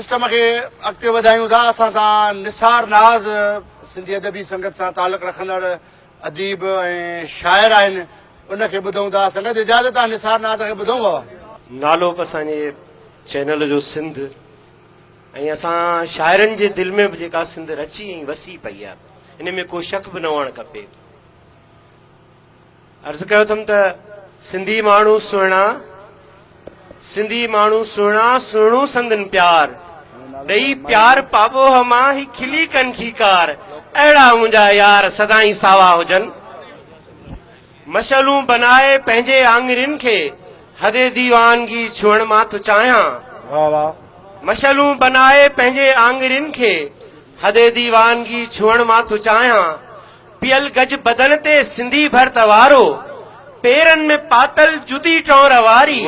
System کي اڳتي وڌايون ٿا. اسان سان نثار ناز سنڌي ادبي سنگت سان تعلق رکندڙ اديب ۽ شاعر آهن، ان کي ٻڌون ٿا. سنگت اجازت آ نثار ناز کي ٻڌون بابا. نالو به اسان جي چينل جو سنڌ ۽ اسان شاعرن جي دل ۾ به جيڪا سنڌ رچي ۽ وسي پئي آ ان ۾ ڪو شڪ به نه هئڻ کپي. عرض ڪيو اٿم ته سنڌي ماڻهو سهڻا، سنڌي ماڻهو سهڻا، سهڻو سندن پيار، ڏئي پيار پاٻوهه مان هي کلي ڪن کيڪار، اهڙا منهنجا يار سدائين ساوا هجن. مشعلون بنائي پنهنجي آڱرين کي حد ديوانگي ڇهڻ مان ٿو چاهيان. مشعلون بنائي پنهنجي آڱرين کي حد ديوانگي ڇهڻ مان ٿو چاهيان. پيل گج بدن تي سنڌي ڀرت وارو، پيرن ۾ پاتل جدي ٽونر واري،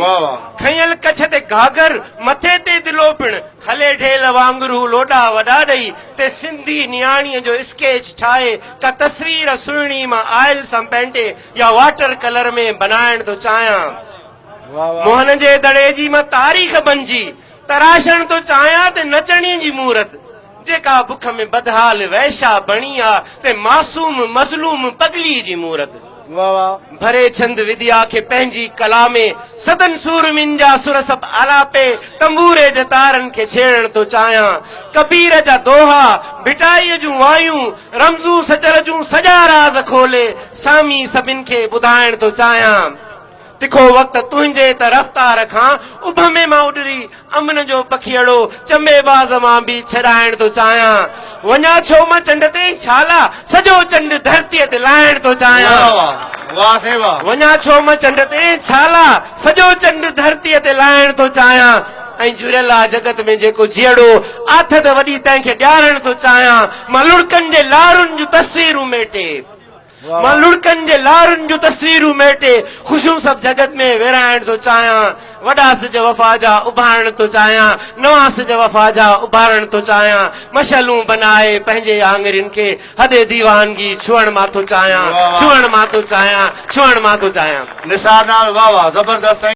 کنيل ڪڇ تي گهاگهر، مٿي تي دلو پڻ، هلي ڍيل وانگر هو لوڏا وڏا ڏئي تي سنڌي نياڻيء جو اسڪيچ ٺاهي ڪا تصوير سهڻي مان آئل سان پينٽي يا واٽر ڪلر ۾ بنائڻ ٿو چاهيان. موهن جي دڙي جي مان تاريخ بنجي تراشڻ ٿو چاهيان ته نچڻي جي مورت جيڪا بک ۾ بدحال وحشا بڻي آ ته معصوم مظلوم پڳلي جي مورت. ڀري ڇند وديا کي پنهنجي ڪلا ۾ سدن سورمين جا سر سڀ آلاپي تنبوري جي تارن کي ڇيڙڻ ٿو چاهيان. ڪبير جا دوها، ڀٽائيء جون وايون، رمزون سچل جون سڄا راز کولي سامي سڀن کي ٻڌائڻ ٿو چاهيان. تکو وقت تنهنجي ته رفتار کان اڀ ۾ مان اڏري امن جو پکيئڙو چنبي باز مان به ڇڏائڻ ٿو چاهيان. وڃان ڇو مان چنڊ تي ڇالا سڄو چنڊ ڌرتيء تي لاهڻ ٿو چاهيان. وڃان ڇو مان چنڊ تي ڇالا سڄو چنڊ ڌرتيء تي لاهڻ ٿو چاهيان. ۽ جڙيل آ جڳت ۾ جيڪو جيئڙو آٿت وڏي تنهن کي ڏيارڻ ٿو چاهيان. مان لڙڪن جي لارن جون تصويرون ميٽي. مان لڙڪن جي لارن جون تصويرون ميٽي خوشيون سڀ جڳت ۾ ورهائڻ ٿو چاهيان. وڏا سج وفا جا اڀارڻ ٿو چاهيان. نوان سج وفا جا اڀارڻ ٿو چاهيان. مشعلون بنائي پنهنجي آڱرين کي حد ديوانگي ڇهڻ مان ٿو چاهيان. ڇهڻ مان ٿو چاهيان. ڇهڻ مان ٿو چاهيان. نثار ناز واه واه زبردست سائين.